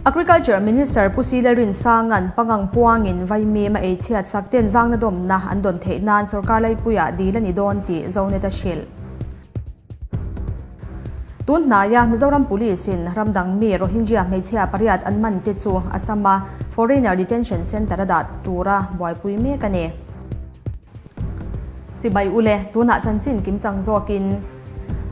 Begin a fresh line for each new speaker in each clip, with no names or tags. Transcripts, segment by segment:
Agriculture Minister Pu Sile Rinsanga'n pangang puangin vaimim a ei chhiat sak ten zangna dawmna an dawn theih nan sorkar laipuiah dil a ni dawn tih Zonet a hrilh. Tun hnaia Mizoram Police in ramdang mi Rohingya hmeichhia pariat an man te chu Assam-a Foreigner Detention Centre a dah tura buaipui mek a ni. Chibai ule, tunah chanchin kimchang zawkin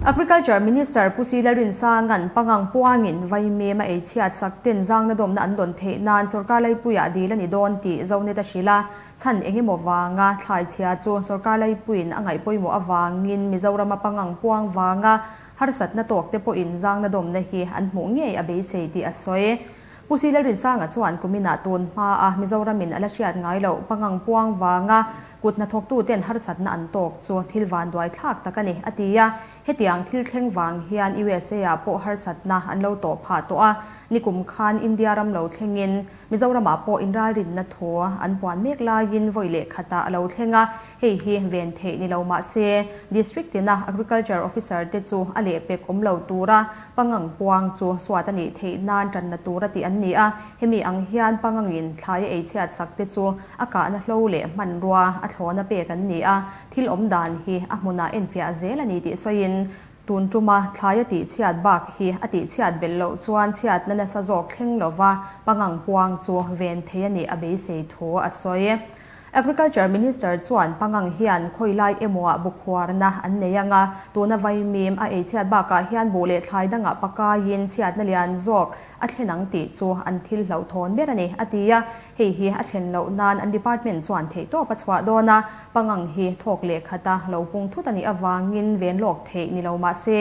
Agriculture Minister Pu Sila Rinsanga'n pangang puangin vaimim a ei chhiat sak ten zangna dawmna an dawn theih nan sorkar laipuiah dil a ni dawn tih Zonet a hrilh a, chhan engemaw vanga thlai chhia chu sorkar laipuiin a ngaih pawimawh avangin Mizorama pangang puang vanga harsatna tawkte pawhin zangna dawmna hi an hmuh ngei a beisei tih a sawi. Pu Sila Rinsanga chuan kuminah tun hmaa Mizoramin a la hriat ngai loh pangang puang vanga kut hnathawktuten harsatna an tawk chu thil vanduai thlak tak a ni, a ti a. Hetiang thil thleng vang hian USA-ah pawh harsatna an lo tawh phah tawh a, nikum khan India ram lo thlengin Mizoramah pawh inralrinna thu an puan mek laiin vawi leh khatah a lo thleng a, hei hi ven theih ni lo mah se District tina Agriculture Officer te chu a lehpek awm lo tura Pangang puang chu suat a nih theih nan tanna tur a tih an ni a, hemi ang hian pangangin thlai a ei chhiat sak te chu a kahna hlo leh hmanrua a thlawna pek an ni a, thil awm dan hi a hmunah enfiah zel a ni tih sawiin tun tuma thlai a tih chhiat bak hi a tih chhiat belh loh chuan chhiatna nasa zawk thleng lova pangang puang chu ven thei a nih a beisei thu a sawi. Agriculture Minister chuan pangang hian khawilai emaw-ah bukhuarna an nei ang a, tuna vaimim a ei chhiat bakah hian buh leh thlai dangah pakaiin chhiatna lian zawk a thlen ang tih chu an thil hlauhthawn ber a ni, a ti a. Hei hi a thlen loh nan an department chuan theihtawp a chhuah dawn a, pangang hi thawk leh khata lo pung thut a nih avangin ven lawk theih ni lo mah se,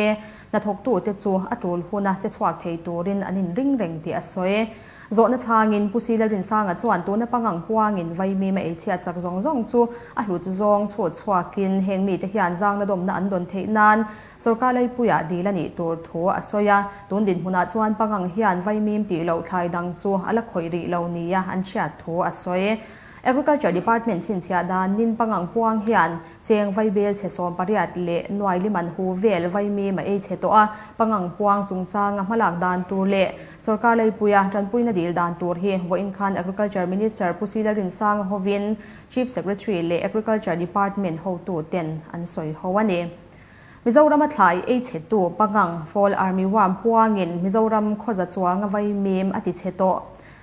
hnathawktute chu a tul huna che chhuak thei turin an inring reng tih a sawi. Zawhna chhangin Pu Sila Rinsanga chuan tuna pangang puangin vaimim a ei chhiat sak zawng zawng chu a hlut zawng chhut chhuakin heng mite hian zangna dawmna an dawn theih nan sorkar laipuiah dil a nih tur thu a sawi a. Tun dinhmunah chuan pangang hian vaimim tih loh thlai dang chu a la khawih rih lo nia an hriat thu a sawi. Agriculture Department chhinchhiah danin pangang puang hian Cheng vaibel chhe 18 leh nuai liman hu vel vaimi ma ei chhe tawh a, pangang puang chungchanga hmalak dan tur leh sorkar leipuia tanpuina dil dan tur hi vawiin khan Agriculture Minister Pu Sila Rinsanga hovin Chief Secretary leh Agriculture Department hotu ten an sawi ho a ni. Mizorama thlai ei chhetu pangang Fall Army Worm puangin Mizoram khawza chuanga vaimim a ti chhe tawh.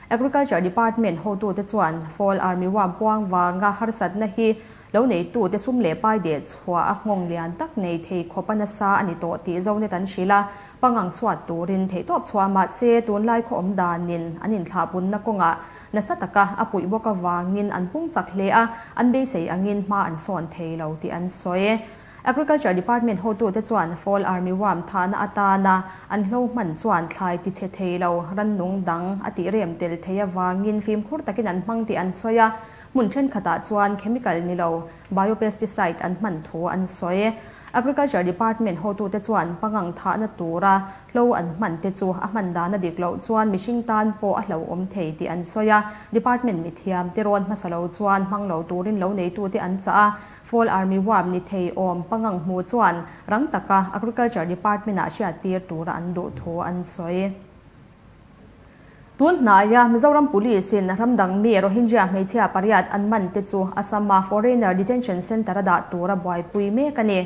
Agriculture Department hotute chuan Fall Army Worm puang vanga harsatna hi Lo neitute sum leh pai deh chhuah a nghawng lian tak nei thei khawp a nasa a ni tawh tih Zonet an hrilh a, pangang chhuat turin theihtawp chhuah mah se tunlai khaw awm danin an inthlahpunna kawngah nasa taka a puih bawk avangin an pung chak hle a, an beisei angin hma an sawn thei lo tih an sawi. Agriculture Department hotute chuan Fall Army Worm thahna atana an hlo hman chuan thlai tichhe thei lo rannung dang a tih rem tel thei avangin fimkhur takin an hmang tih an sawi a, Hmun thenkhatah chuan chemical ni lo biopesticide an hman thu an sawi. Agriculture Department hotute chuan pangang thahna tura hlo an hman te chu a hman dan a dik loh chuan mihring tan pawh a hlauhawm thei tih an sawi a. Department mithiam te rawn hmasa lo chuan hmang lo turin lo neitute an chah a. Fall Army Worm ni thei awm pangang hmu chuan rang taka Agriculture Department-ah hriattir tura an duh thu an sawi. Tun hnaia Mizoram Police-in ramdang mi Rohingya hmeichhia pariat an man te chu Assam-a Foreigner Detention Centre-a dah tura buaipui mek a ni.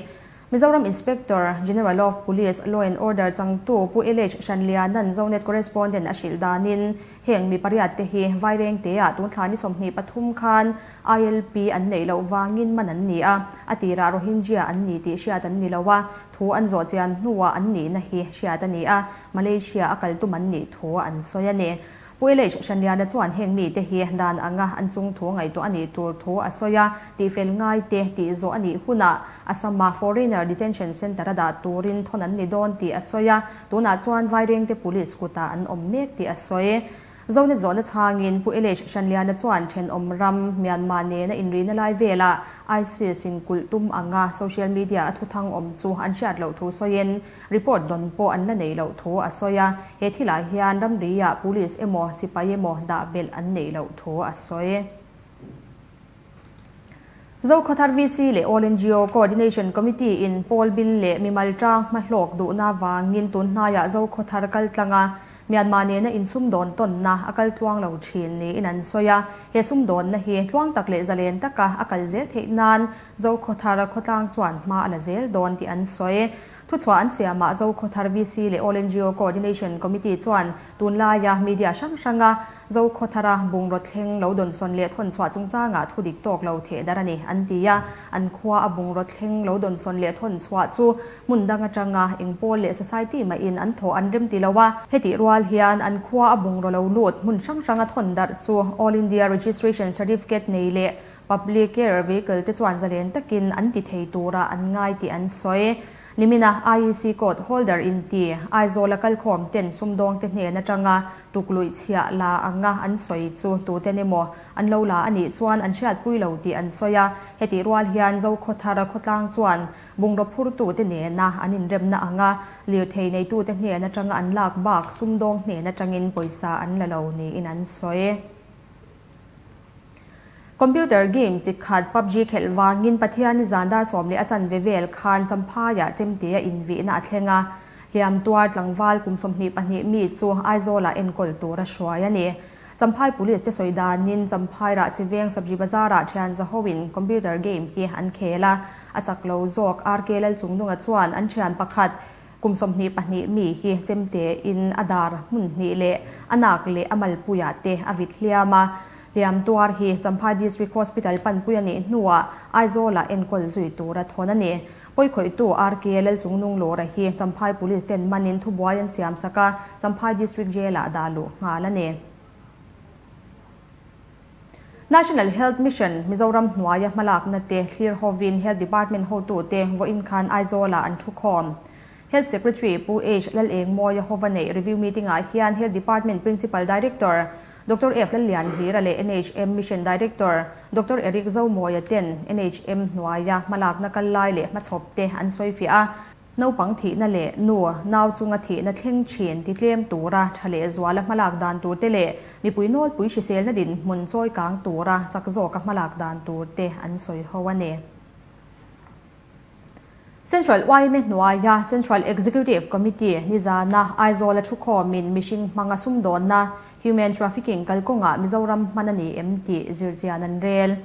Mizoram Inspector General of Police, Law and Order changtu Pu LH Hranliana'n Zonet Correspondent a hrilh danin heng mi pariat te hi Vairengte-ah tun thla ni 23 khan ILP an neih loh vangin man an ni a, a tirah Rohingya an ni tih hriat an ni lo a, thu an zawh chian hnuah an nihna hi hriat a ni a. Malaysia a kal tum an nih thu an sawi a ni. Pu LH Hranliana chuan heng mite hi dan anga an chung thu ngaihtuah a nih tur thu a sawi a, tihfel ngai te tih zawh a nih hunah Assam-a Foreigner Detention Centre a dah turin thawn an ni dawn tih a sawi a, tunah chuan Vairengte Police kutah an awm mek tih a sawi. Zonet zawhna chhangin Pu LH Hranliana chuan thenawm ram Myanmar nena inrihna lai velah ISIS in kulh tum anga social media a thuthang awm chu an hriat loh thu sawiin report dawn pawh an la neih loh thu a sawi a, he thilah hian ramri-ah police emaw sipai emaw dah belh an neih loh thu a sawi. Zokhawthar VC leh All NGO Coordination Committee in pawl bil leh mimal tang hmahlawk duhna vangin tun hnaiah Zokhawthar kal tlanga Myanmar nena insumdawn tawnna a kal tluang lo thin niin an sawi a, he sumdawnna hi tluang tak leh zalen taka a kal zel theih nan Zokhawthar khawtlang chuan hma a la zel dawn tih an sawi. Thuchhuah an siamah Zokhawthar VC leh All NGO Coordination Committee chuan tunlaia media hrang hranga Zokhawthara bungraw thleng lo dawnsawn leh thawnchhuah chungchangah thu dik tawk lo theh dar a ni an ti a, an khua a bungraw thleng lo dawnsawn leh thawnchhuah chu hmun dang atanga engpawl leh society mahin an thawh an rem ti lo a, hetih rual hian an khua a bungraw lo lut hmun hrang hranga thawn darh chu All India Registration Certificate nei leh Public Care Vehicle te chuan zalen takin an ti thei tura an ngai tih an sawi. Nimina IEC Code Holder inti Aizawl a kalkhawm ten sumdawng te hnen atanga tukluih chhiah la anga an sawi chu tuten emaw an lo la a nih chuan an hriatpui lo tih an sawi a. Hetih rual hian Zokhawthar khawtlang chuan bungraw phurtute nena an inremna anga lirthei neitute hnen atanga an lak bak sumdawng hnen atangin pawisa an la lo niin an sawi. Computer game chi khat PUBG khelh vangin Pathian i zan dar 10 leh a chanve vel khan Champhaiah chemte a invihna a thleng a, hliam tuar tlangval kum 22 mi chu Aizawlah enkawl tur a hruai a ni. Champhai Police te sawi danin Champhai Rahsiveng Sabji Bazarah thian zahoin computer game hi an khel a, a chak lo zawk RK Lalchungnunga chuan an thian pakhat kum 22 mi hi chemte in a dar hmun hnih leh a nak leh a malpuiah te a vit hliam a, hliam tuar hi Champhai District Hospital panpui a nih hnuah Aizawlah enkawl zui tur a thawn a ni. Pawikhawihtu RK Lalchungnung Lawra hi Champhai Police ten manin thubuai an siam sak a, Champhai District Jail-ah dah luh nghal a ni. National Health Mission Mizoram hnuaia hmalakna te thlir hovin Health Department hotute vawiin khan Aizawlah an thu khawm. Health Secretary Pu H Lalengmawia hova neih review meeting-ah hian Health Department Principal Director Doctor F Lallianhlira leh NHM Mission Director Doctor Eric Zomawia ten NHM hnuaia hmalakna kal lai leh hmachhawp te an sawi fiah a. Naupang thihna leh nu nau chunga thihna thleng thin ti tlem tura tha leh zuala hmalak dan tur te leh mipui nawlpui hriselna dinhmun chawi kang tura chak zawka hmalak dan tur te an sawi ho a ni. Central YMA hnuaia Central Executive Committee nizana Aizawl a thukhawmin mihring hmanga sumdawnna human trafficking kalkawngah Mizoram hman a ni em tih zirchian an rel.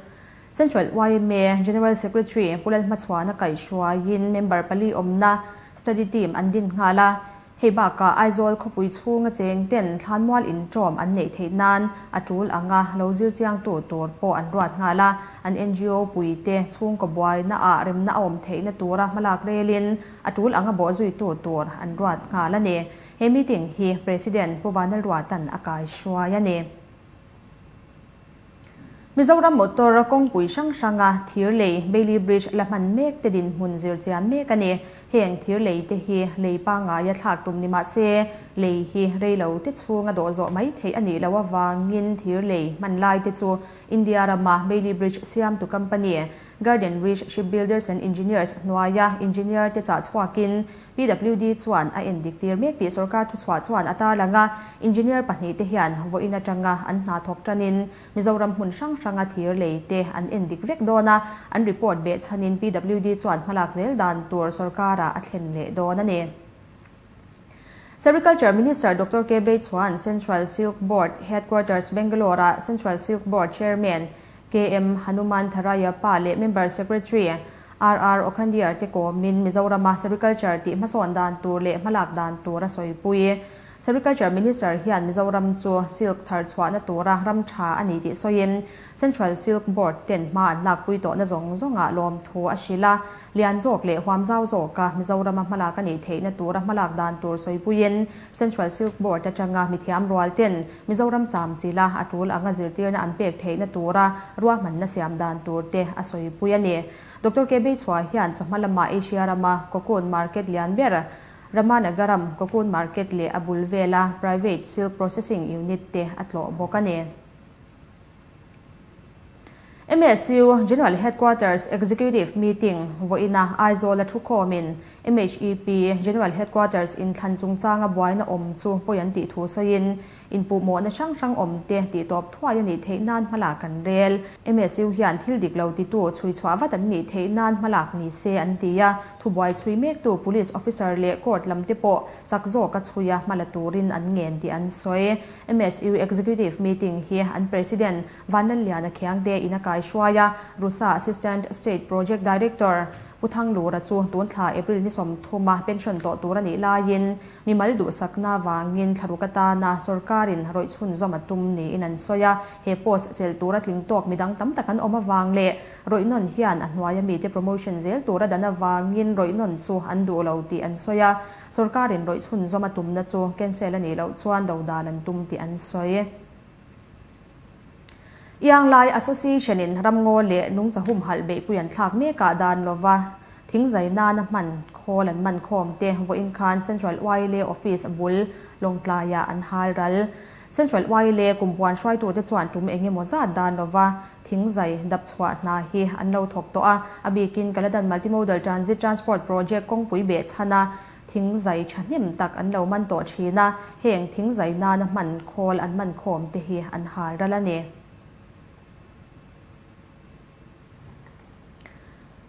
Central YMA General Secretary Pu Lalhmachhuana kaihhruaiin member pali awmna study team an din nghal a, hei bakah Aizawl khawpui chhunga cheng ten thlanmual intawm an neih theih nan a tul anga lo zirchiangtu tur pawh an ruat nghal a, an NGO puite chhungkaw buaina ah remna a awm theihna tura hmalak relin a tul anga bawhzuitu tur an ruat nghal a ni. He meeting hi President Pu Vanlalruatan a kaihruai a ni. Mizoram motor kawngpui hrang hranga thir lei Bailey Bridge la hman mek te dinhmun zirchian mek a ni. Heng thir lei te hi lei pangaia thlak tum ni mah se lei hi rei lo te chhunga dawh zawh mai theih a nih loh avangin thir lei hman lai te chu India rama Bailey Bridge siamtu company Garden Reach Shipbuilders and Engineers hnuaia engineer te chah chhuakin PWD chuan a endik tir mek tih sorkar thuchhuah chuan a tarlang a, engineer pahnih te hian vawiin atanga an hna thawk tanin Mizoram hmun hrang hranga thir lei te an endik vek dawn a, an report beh chhanin PWD chuan hmalak zel dan tur sorkarah a thlen leh dawn a ni. Sericulture Minister Doctor K Beichuan Central Silk Board Headquarters Bangalore-ah Central Silk Board Chairman KM Hanumantharayappa leh Member Secretary RR Okhandiar te kawmin Mizorama Sericulture tih hmasawn dan tur leh hmalak dan tur a sawipui. Sericulture Minister hian Mizoram chu silk thar chhuahna tura ram tha a ni tih sawiin Central Silk Board ten hma an lakpui tawhna zawng zawngah lawm thu a hrilh a, lian zawk leh huam zau zawka Mizorama hmalak a nih theihna tura hmalak dan tur sawipuiin Central Silk Board atanga mithiam rual ten Mizoram cham chila a tul anga zirtirna an pek theihna tura ruahmanna siam dan tur te a sawipui a ni. Doctor K Beichhua hian chawhma lama Asia rama Cocoon Market lian ber Ramanagaram Cocoon Market leh a bul vela Private Silk Processing Unit te a tlawh bawk a ni. MSU General Headquarters Executive Meeting vawiina Aizawl-a thukhawmin MHEP General Headquarters inthlan chungchanga buaina awm chu pawi an tih thu sawiin inpuhmawhna hrang hrang awmte tihtawp thuai a nih theih nan hmalak an rel. MSU hian thil dik lo titu chhui chhuah vat an nih theih nan hmalak ni se an ti a, thubuai chhui mektu Police Officer leh Court lamte pawh chak zawka chhuia hmala turin an ngen tih an sawi. MSU Executive Meeting hi an President Vanlalliana Khiangte in a kaihruai a, RUSA Assistant State Project Director Pu Thanglura chu tun thla April ni 30 a pension tawh tur a nih laiin mimal duhsakna vangin thlaruk atana sawrkarin rawih chhunzawm a tum niin an sawi a. He post chelh tura tling tawk midang tam tak an awm avang leh rawih nawn hian a hnuaia mite promotion zel tura dan avangin rawih nawn chu an duh lo tih an sawi a. Sawrkarin rawih chhunzawm a tumna chu cancel a nih loh chuan dodal an tum tih an sawi. Ianglai Association in ramngaw leh nungcha humhalh beihpui an thlak mekah dan lova thingzai nana hman khawl an man khawm te vawiin khan Central YLA Office bul Lawngtlaiah an hal ral. Central YLA kumpuan hruaitute chuan tum eng emaw zat dan lova thingzai dap chhuah hna hi an lo thawk tawh a, a bikin Kaladan Multimodal Transit Transport Project kawngpui beh chhana thingzai thahnem tak an lo man tawh thin a, heng thingzai nana hman khawl an man khawm te hi an hal ral a ni.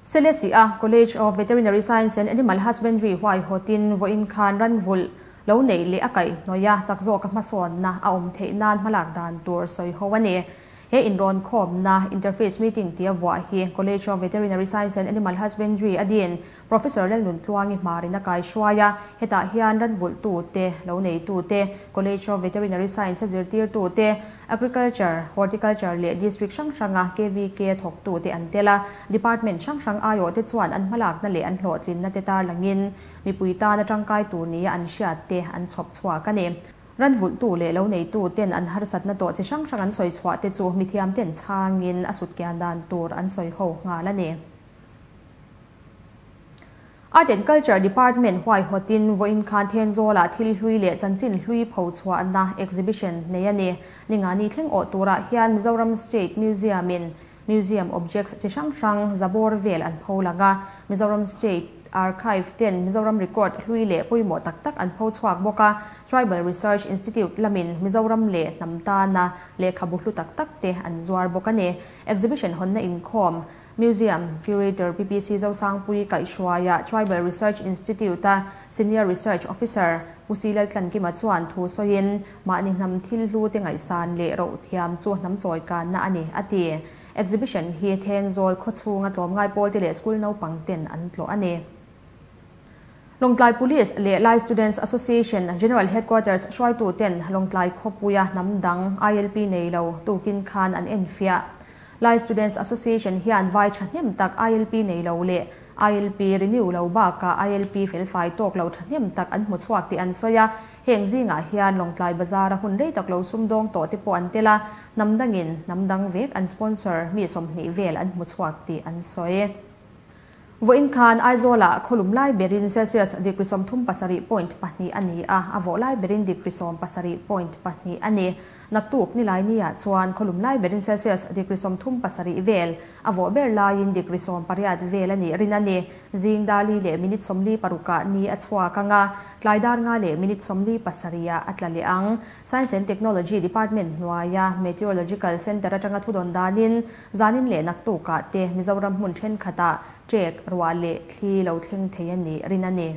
Selesih-a College of Veterinary Science and Animal Husbandry huaihawtin vawiin khan ranvulh lo neih leh a kaihhnawih a, chak zawka hmasawnna a awm theih nan hmalak dan tur sawi ho a ni. He inrawn khawmna Interface Meeting tia vuah hi College of Veterinary Science and Animal Husbandry a din Professor Lalnuntluangi hmarin a kaihruai a, hetah hian ranvulhtute, lo neitute, College of Veterinary Science a zirtirtute, Agriculture, Horticulture leh District hrang hranga KVK thawktute an tel a, Department hrang hrang aiawhte chuan an hmalakna leh an hlawhtlinna te tarlangin mipui tana tangkai tur nia an hriatte an chhawp chhuak a ni. Ranvulhtu leh lo neitu ten an harsatna tawh chi hrang hrang an sawi chhuah te chu mithiam ten chhangin a sutkian dan tur an sawi ho nghal a ni. Art and Culture Department huaihawtin vawiin khan Thenzawlah thil hlui leh chanchin hlui pho chhuahna exhibition nei a ni. Ningani thleng awh turah hian Mizoram State Museum in Museum objects chi hrang hrang zabawr vel an pho lang a, Mizoram State Archive ten Mizoram record hlui leh pawimawh tak tak an pho chhuak bawk a, Tribal Research Institute lamin Mizoram leh hnam tana lehkhabu hlu tak tak te an zuar bawk a ni. Exhibition hawnna inkhawm Museum Curator PPC Zosangpui kaihhruaia Tribal Research Institute-a Senior Research Officer Pu Silal Tlankima chuan thu sawiin mahni hnam thil hlu te ngaihsan leh roh thiam chu hnam chawi kanna a ni, a ti. Exhibition hi Thenzawl khawchhunga tlawmngai pawlte leh school naupang ten an tlawh a ni. Lawngtlai Police leh Lai Students Association General Headquarters hruaitu ten Lawngtlai khawpuia hnam dang ILP nei lo tukin khan an enfiah. Lai Students Association hian vai thahnem tak ILP nei lo leh ILP renew lo bakah ILP felfai tawk lo thahnem tak an hmu chhuak tih an sawi a. Heng zingah hian Lawngtlai Bazar-a hun rei tak lo sumdawng tawh te pawh an tel a, hnam dangin hnam dang vek an sponsor mi 20 vel an hmu chhuak tih an sawi. Vawiin khan Aizawlah khawlum lai berin Celsius degree 37.2 a ni a, a vawh lai berin degree 17.2 a ni. Naktuk nilai niah chuan khawlum lai berin Celsius degree 37 vel, a vawh ber laiin degree 18 vel a nih rin a ni. Zing darli leh minute 46ah ni a chhuak anga, tlai dar nga leh minute 47ah a tla leh ang. Science and Technology Department hnuaia Meteorological Centre atanga thudawn danin zanin leh naktukah te Mizoram hmun thenkhatah ṭek, ruah leh thli lo thleng thei a nih rin a ni.